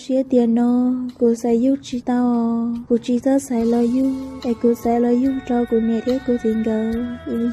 Siab tias no kuv xaiv yug tsis tau, kuv tsis txawj xaiv los yug, es kuv xaiv los yug rau kuv niam thiab kuv txiv nkawd,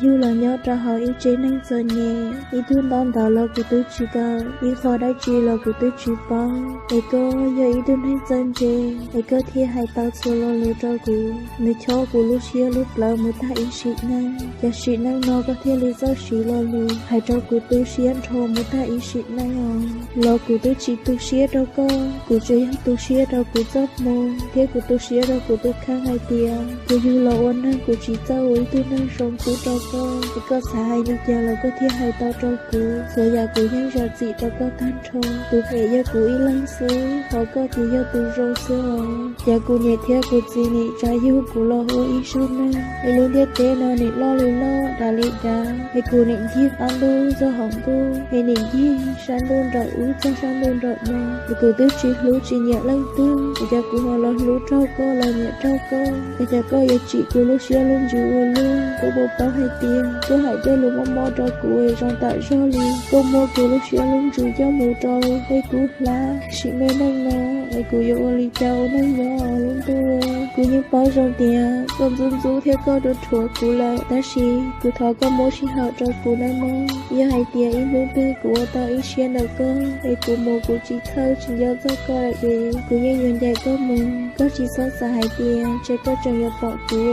yug los nyob rau hauv ib tsev neeg txom nyem, ib tug ntaub ntawv los kuv twb tsis kawm, ib qho dab tsi los kuv twb tsis paub, es koj yog ib tug neeg txawj ntse, es koj thiaj hais tau txhua lo lus rau kuv. Nws chob kuv lub siab lub plawv mus tag ib sim neej, cas sim neej no koj thiaj li txawj siv lo lus hais rau kuv tu siab nrho mus tag ib sim neej os. Los kuv twb tsis tu siab rau koj, kuv tsuas yog tu siab rau kuv txoj hmoo thiab kuv tu siab rau kuv tus kheej hais tias kuv yug los ua neeg kuv tsis txawj ua ib tug neeg zoo pub rau koj, es koj xav hais li cas los koj thiaj hais tau rau kuv. Txhua yam kuv yeej zam txim rau koj tag nrho. Tus phem yog kuv ib leeg xwb, ho koj ces yog tus zoo xwb os. Cas kuv niam thiab kuv txiv nim tsa yug kuv los ua ib zaug neeg, es lub ntiaj teb no nim loj li loj, dav li dav, es kuv nim ncig qab ntuj txog hauv ntuj, es nim ncig sab ntuj nram ub txog sab ntuj nram no, es kuv twb tsis hlub tsis nyiam leej twg, es cas kuv ho los hlub raug koj los nyiam raug koj, es cas koj yuav tsim kuv lub siab lub ntsws ua luaj. Koj puas paub hais tias koj hais tej lus mob mob rau kuv zoo tam zog li, koj muab kuv lub siab lub ntsws coj mus rau peb kub hlab. Sim neej no es kuv yuav ua li cas ua neej nyob lub ntuj? Kuv yeej paub zoo tias koj ntxub ntxub thiab koj rhuav rhuav kuv lawm, tab sis kuv thov koj muab sij hawm rau kuv nawb mog. Yog hais tias ib hnub twg kuv ua tau ib siab ntawm koj, es kuv mus kuv tsis txhawj tsis nco txog koj lawm ces kuv yeej yuav ncaim koj mus. Koj tsis txhob xav hais tias ntshe koj tseem yuav pom kuv.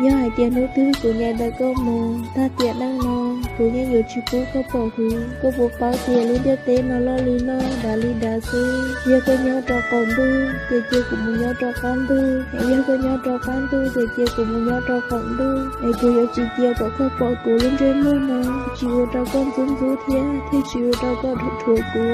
Yog hais tias hnub twg kuv ncaim ntawm koj mus tag tiam neej no, kuv yeej yuav tsis pub koj pom kuv. Koj puas paub tias lub ntiaj teb no loj li loj, dav li dav xwb. Yog koj nyob rau qaum ntuj ces cia kuv mus nyob rau qab ntuj, yog koj nyob rau qab ntuj ces cia kuv mus nyob rau qaum ntuj, es kuv yuav tsis cia kom koj pom kuv lub ntsej muag no. Tsis ua rau koj ntxub ntxub thiab thiaj tsis ua rau koj rhuav rhuav kuv.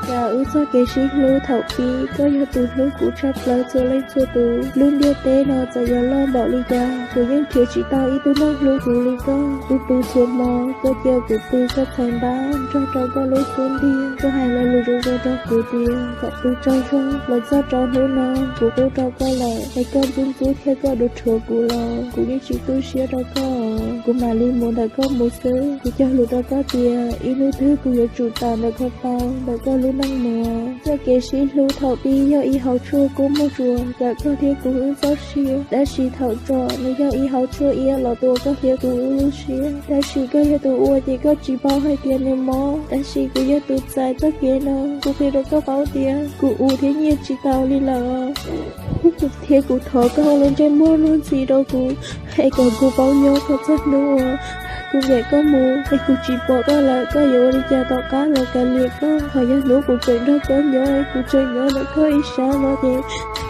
Cas wb txoj kev sib hlub thaum pib koj yog tus hlub kuv tshaj plaws txhua leej txhua tus. Lub ntiaj teb no txawm yuav loj npaum li cas, kuv yeej nrhiav tsis tau ib tug neeg hlub kuv li koj. Kuv pw txhua hmo koj cia kuv pw koj txhais npab nrog rau koj lub xub ntiag. Koj hais lo lus zoo zoo rau kuv tias kom pw tsaug zog. Los txog rau hnub no kuv qub rau koj lawm, es koj ntxub ntxub thiab koj rhuav rhuav kuv los kuv yeej tsis tu siab rau koj. Kuv mam li mus ntawm koj mus xwb. Kuv cog lus rau koj tias ib hnub twg kuv yuav tsum tawm ntawm koj tau, ntawm koj lub neej mus. Txoj kev sib hlub thaum pib yog ib hauv tshuaj kub muag tsuas kawm koj thiab kuv wb txoj sia, tab sis thaum tso nws yog ib hauv tshuaj iab los tua koj thiab kuv wb lub siab. Tab sis koj yog tus ua ces koj tsis paub hais tias nws mob, tab sis kuv yog tus txais txoj kev no. Kuv qhia rau koj paub tias kuv ua thiab nyiaj tsis tau li lawm, thiab kuv thov koj ua lub ntsej muag luag ntxhi rau kuv, es kom kuv paub nyob kom txog hnub uas kuv ncaim koj mus es kuv tsis pom koj lawm, koj yuav ua li cas tom qab los kav liam koj. Ho yog hnub kuv tseem nrog koj nyob, kuv tseem nyob ntawm koj ib sab no ces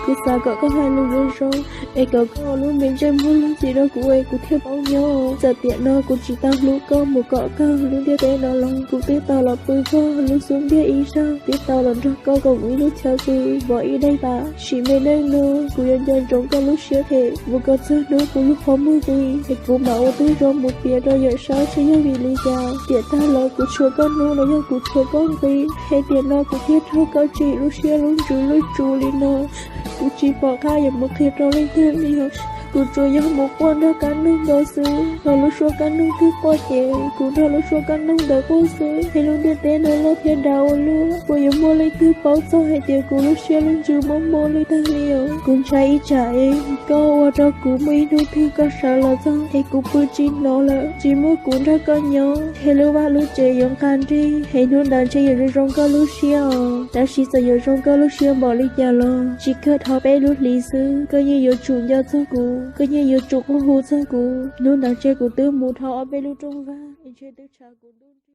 kuv xav kom koj hais lus zoo zoo, es kom koj ua lub me ntsej muag luag ntxhi rau kuv es kuv thiaj paub nyob. Txawm tiam no kuv tsis tau hlub koj mus kom kawg lub ntiaj teb no los kuv twb tau los pw koj lub xub ntiag ib zaug, twb tau los nrog koj koom ib lub chaw pw, pom ib daim pam. Sim me neej no kuv yuav nco ntsoov koj lub siab phem mus kom txog hnub kuv lub qhov muag nqis, es kuv mam ua tib zoo mus piav rau yawm saub seb yog vim li cas. Tiam tag los kuv tshuav koj hnub los yog kuv tshuav koj nqi, es tiam no kuv thiaj raug koj tsim lub siab lub ntsws lub tsu li no. Kuv tsis pom qab yuav mus qhia rau leej twg li os. Kuv tsuas yog mus quaj nrog kab noog ntawd xwb, los lub suab kab noog twg quaj ces kuv nrog lub suab kab noog ntawd quaj xwb. Es lub ntiaj teb no loj thiab dav ua luaj, puas yuav muaj leej twg paub txog hais tias kuv lub siab lub ntsws mob mob li tag li os. Kuv ntshai ib tsam es koj ua rau kuv muaj ib hnub twg koj sawv los txog es kuv pw tsis hnov lawm, tsis muaj kuv nrog koj nyob, es lub vaj lub tsev yuav nqa nrig, es hnub ntawd ntshe yuav zoo zoo koj lub siab os. Tab sis txawm yuav zoo koj lub siab npaum li cas los tsis kawg dhau peb lub hlis xwb, koj yeej yuav tsum nco txog kuv, koj yeej yuav tsum quaj hu txog kuv. Hnub ntawd ntshe kuv twb mus dhau ob peb lub rooj vag, ntshe twb tshav kuv ntuj.